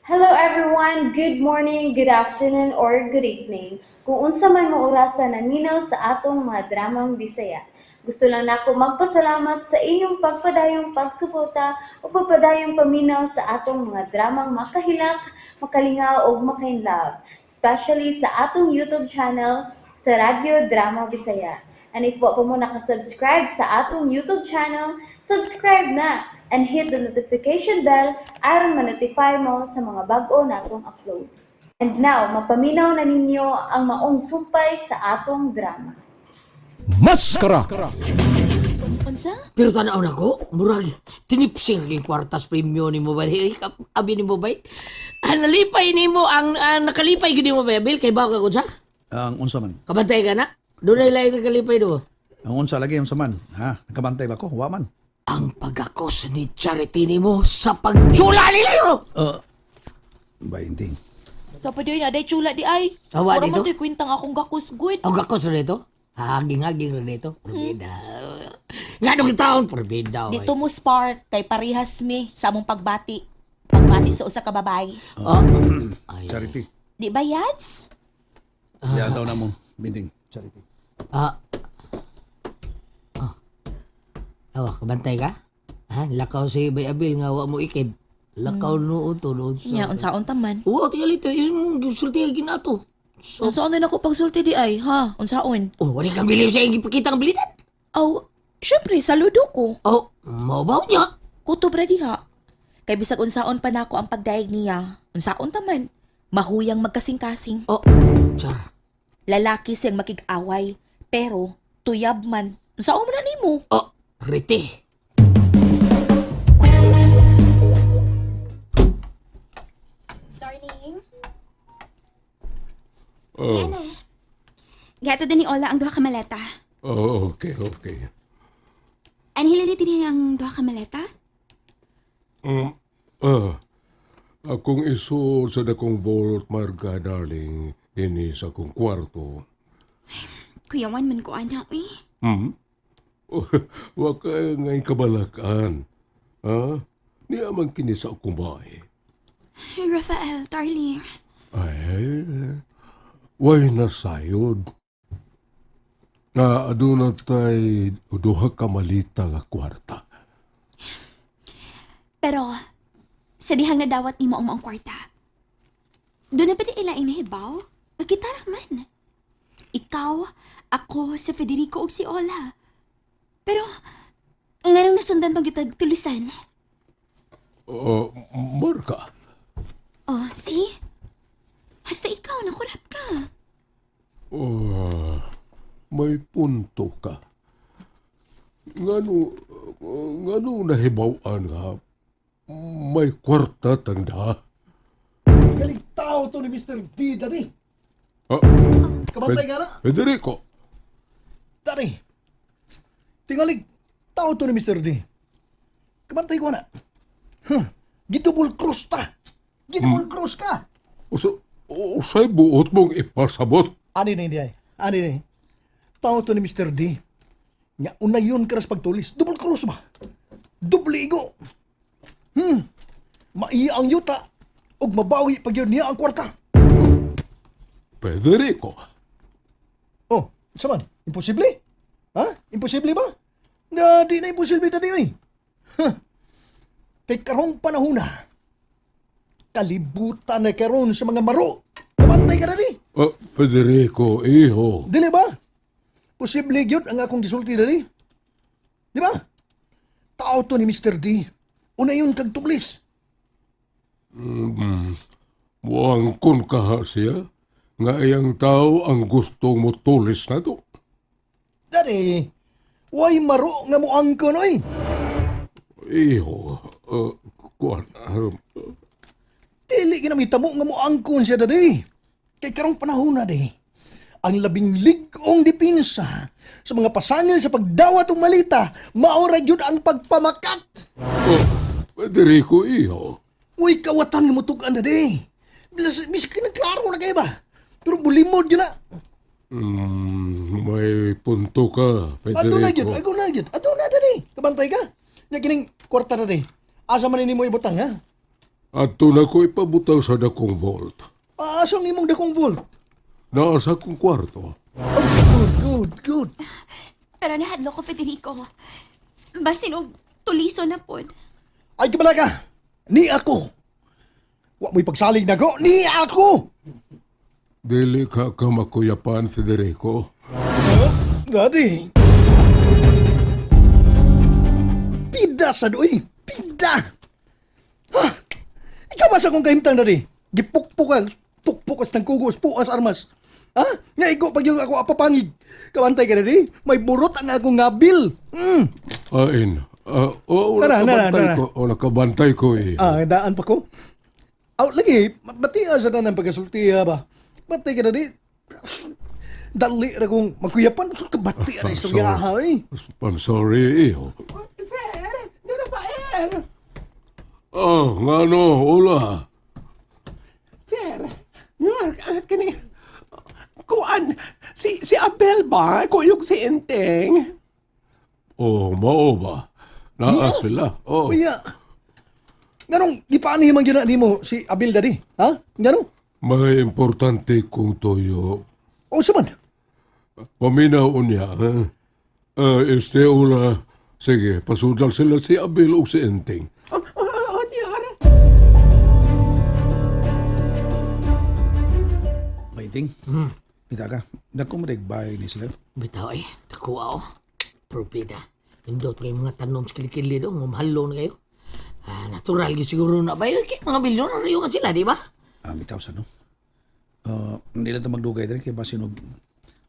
Hello everyone! Good morning, good afternoon, or good evening. Kung unsa man mo orasa naminaw sa atong mga dramang Bisaya. Gusto lang nako magpasalamat sa inyong pagpadayong pagsuporta o pagpadayong paminaw sa atong mga dramang makahilak, makalingaw ug makainlove, especially sa atong YouTube channel sa Radyo Drama Bisaya. And if wa pa mo nakasubscribe sa atong YouTube channel, subscribe na and hit the notification bell aron ma-notify mo sa mga bag-o natong uploads. And now, mapaminaw na ninyo ang maong sumpay sa atong drama. Maskara! Unsa? Pero tanaw na ko, murag tinipsing lagi kwartas premyo ni mo ba? Eh, abi ni mo ba? Ah, nalipay ni mo ang nakalipay gid mo ba Bill kay bawo ka unsa? Ang unsa man. Kabantay ka na? Dunay lain nakalipay do. Ang unsa lagi unsa man. Ha, nakabantay ba ko? Wa man. Ang pagakos ni Charity nimo sa pagtsula nila yo. Bainting. Sa pa na day chula di ay. Awa Mura dito? man to'y kwintang akong gakos good. Ang gakos na dito? Haging-haging na dito. Probida. Nga nung taon, probida. Dito mo spark kay parehas mi sa among pagbati. Pagbati sa usa ka babae. Oh. Ay. Charity. Di ba yads? Ya daw na mo. Binting. Charity. Ah. Ah. Awa, kabantay ka? Ha? Lakaw si Bay Abil nga wa mo ikid. Lakaw no to no. Nya unsaon ta man? Wa tingali to yung sulti ginato. So, Unsaon din ako pagsulti di ay, ha? Unsaon? oh, wala kang bilib sa iyong ipakita ang bilitan. Aw, syempre saludo ko. Oh, maubaw niya. Kutob ra diha. Kay bisag unsaon pa nako ang pagdaig niya. Unsaon ta man? Mahuyang magkasing-kasing. Oh, char. Lalaki siyang makig-away, pero tuyab man. Unsaon man na nimo? Oh, rete. Darling? Oh, Yan eh. Gato din ni Ola ang duha ka maleta. oh, okay. Anhilo ni dinhi ang duha ka maleta? Ah, akong isuod sa dakong vault, Marga, darling, dinhi sa akong kwarto. Kuyawan man ko ana, uy. Oh, wa ka ngay kabalakan. Ha? Niya man kini sa akong bahay. Rafael, darling. Ay, way nasayod. Na aduna tay duha ka malita nga kwarta. Pero, sa dihang nadawat nimo ang maong kwarta. Doon na ba di ilaing nahibaw? Nakita man. Ikaw, ako, si Federico ug si Ola. Pero, nganong nasundan tong gitag tulisan? Oh, Marga, Oh, see? Hasta ikaw, nakurat ka. Oh, may punto ka. Ngano, ngano nahibaw-an nga, may kwarta tanda. Galing tao to ni Mr. D, Daddy. Ah, Kabantay ka na. Federico, Daddy. Tingalig, tao to ni Mr. D. Kabantay ko na. Huh. Gidouble cross ta. Gidouble cross ka. usa, usay buot mong ipasabot. Ani na hindi ay. Ani na. Tao to ni Mr. D. Nga una yun karas pagtulis. Double cross ba? Double igo. Maiya ang yuta. Ug mabawi pag yun niya ang kwarta. Federico, Oh, sa man? Imposible? Ha? Imposible ba? Na, di na imposible dadi oy. Huh. Kay karong panahon na, kalibutan na karon sa mga maro. Kabantay ka dali. ah, Federico, iho. Dili ba? Posible gyud ang akong gisulti dali. Di ba? Tao to ni Mr. D. Una yun kag tublis. Muang kun kaha siya, nga iyang tao ang gustong motulis na to. Dali, way maro nga moangkon oy. Iho, kuan, Dili ginamita mo nga moangkon siya dadi. Kay karong panahon na di. Ang labing lig-ong dipinsa sa mga pasangil sa pagdawat og malita, maora gyud ang pagpamakak. Oh, Federico, iho. Uy, kawatan nga mutug-an dadi. Bilas biskin klaro na kay ba. Pero bulimod yun na. May punto ka, Ato na gyud, Federico. ako na gyud. Ato na dadi. Kabantay ka. Nya kining kwarta dadi. Asa man nimo ibutang ha? Adto na ko ipabutang sa dakong vault. Asang imong dakong vault? Naa sa akong kwarto. Oh, good, good, good. Pero nahadlo ko, Federico. Basin og tuliso na pod. Ay, kabalaka! Ni ako! Wa mo'y pagsalig nako. Ni ako! Dili ka ka makuyapan, Federico. Daddy! Pida sa doy! Pida! Ha? Ikaw ba sa akong kahimtang, daddy? Gipukpukan, pukpukas ng kugos, puas armas. Ha? Nga igo pag yung ako apapangig. Kawantay ka, daddy. May burot ang akong ngabil. Ain. Oo, Tara, tara, nakabantay tara. ko. Oh, nakabantay ko eh. Ah, daan pa ko. Aw, lagi, batia sa tanan pagkasulti ha ba? Batay ka na di. Dali ra kong magkuyapan. So, kabati na I'm istorya sorry. ha, eh. I'm sorry, iho. Sir, Don Rafael. Oh, ngano, hola. Sir, nga, kani, kuan, si Abel ba? Kuyog si Enteng. Oh, mao ba? Naa Niya. sila. Oh. Kuya, nganong gipaani man gyud na nimo si Abel dadi? Ha? Nganong? May importante kong toyo. O sa man? Paminaw niya, ha? Este, hola. Sige, pasudal sila si Abel o si Enteng. Oh, diyan. Binding. Kita ka. Dako mo bay ni sila. Bitaw eh, nakuha oh. Propida. Indot kayo mga tanom sa kilikili do, mamahalo na kayo. Ah, natural gyud siguro na ba? Kay mga milyonaryo man sila, di ba? Ah, bitaw sa no. Hindi lang ito magdugay diri kay basin og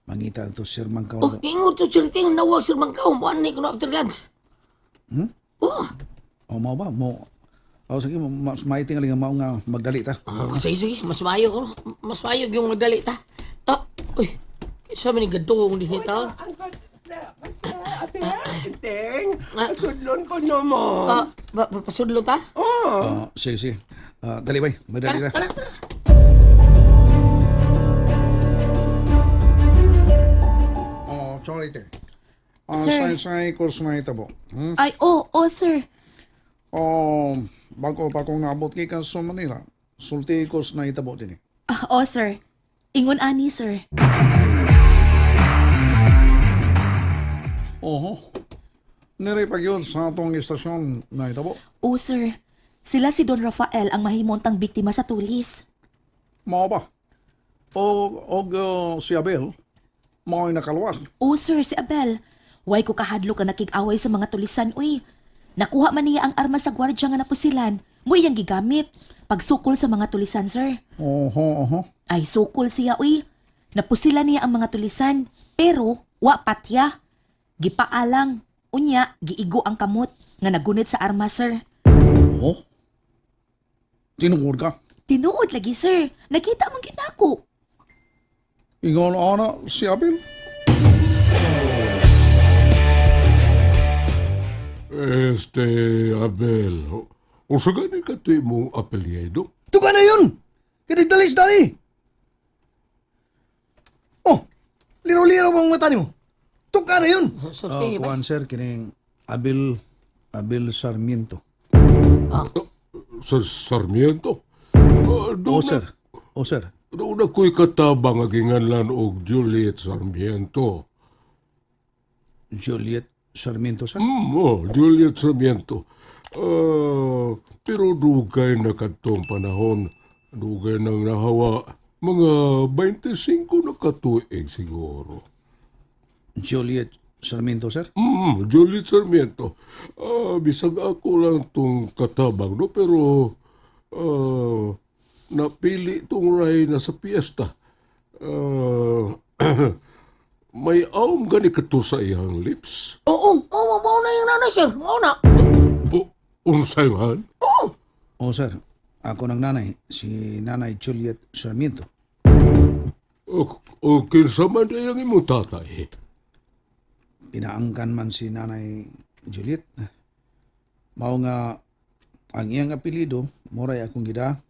mangita na to Sir Mangkaw. Oh, ingon to sir ting nawag sir Mangkaw, mo ani kuno after lunch. Oh, Oh, mao ba? Mo. Oh, sige, mas maiting nga mao nga magdali ta. ah, sige sige, mas maayo ko. Mas maayo yung magdali ta. Ah, uy. Sa man ni gadong din taon. Ang sir, Abel, Enteng, sudlon ko no mo. Ah, ba, ba pasudlo ta? Oh, sige, sige. Ah, dali bay, magdali Tara, ta. tara, tara. Oh, sorry te. Ah, Sir. say ko sa itabo. Ay, oh, oh, sir. Oh, bago pa kong naabot kay ka sa Manila, sulti ko sa itabo din eh. Ah, oh, sir. Ingon ani, sir. Oho. Nire pag yun sa atong istasyon na itabo. Oh, sir. Sila si Don Rafael ang mahimuntang biktima sa tulis. Mao ba? O, og si Abel, mao'y nakaluwas. Oh, sir, si Abel. Way ko kahadlo ka nakig-away sa mga tulisan, uy. Nakuha man niya ang armas sa gwardya nga napusilan. Mo iyang gigamit. Pagsukol sa mga tulisan, sir. Oho, oho. Ay, sukol siya, uy. Napusila niya ang mga tulisan. Pero, wa patya. Gipaalang. Unya, giigo ang kamot nga nagunit sa armas, sir. Oh? Tinuod ka? Tinuod lagi, sir. Nakita mong ginako. Ingon ana si Abel? Este, Abel, unsa gani ka to imong apelyido? Tuka na yun! Kaya dalis dali! Oh, liro-liro mong mata nimo. Tuka na yun! Sulti ba? Kuan sir, kining Abel, Abel Sarmiento. Sa Sarmiento? Oh, sir. Oh, sir. Doon na ko'y katabang ang ginganlan og Juliet Sarmiento. Juliet Sarmiento, sir. Oh, Juliet Sarmiento. Pero dugay na kadtong panahon. Dugay nang nahawa. Mga 25 na katuig siguro. Juliet Sarmiento, sir. Juliet Sarmiento. Bisag ako lang tong katabang, no? Pero napili tong ray na sa piyesta. May aom gani kato sa iyang lips. Oo, oo, mao na yung nanay sir, mao na. O, unsay man? Oo. Oh, sir. Ako ng nanay, si Nanay Juliet Sarmiento. O kinsa man ay ang imong tatay? Pinaangkan man si Nanay Juliet. Mao nga ang iyang apelyido, moray akong gida.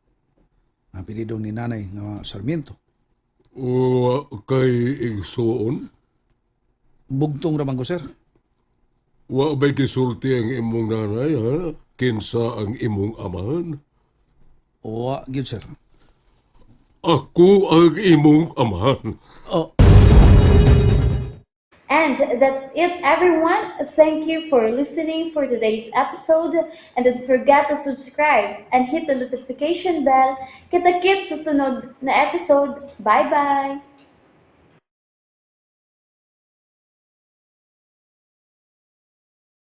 Ang apelyido ni Nanay nga Sarmiento. O kay igsuon? Bugtong raman ko, sir. Wa ba'y gisulti ang imong nanay, ha? Kinsa ang imong amahan? Wa gyud, sir. Ako ang imong amahan. Oh. And that's it, everyone. Thank you for listening for today's episode. And don't forget to subscribe and hit the notification bell. Kita-kits sa sunod na episode. Bye-bye!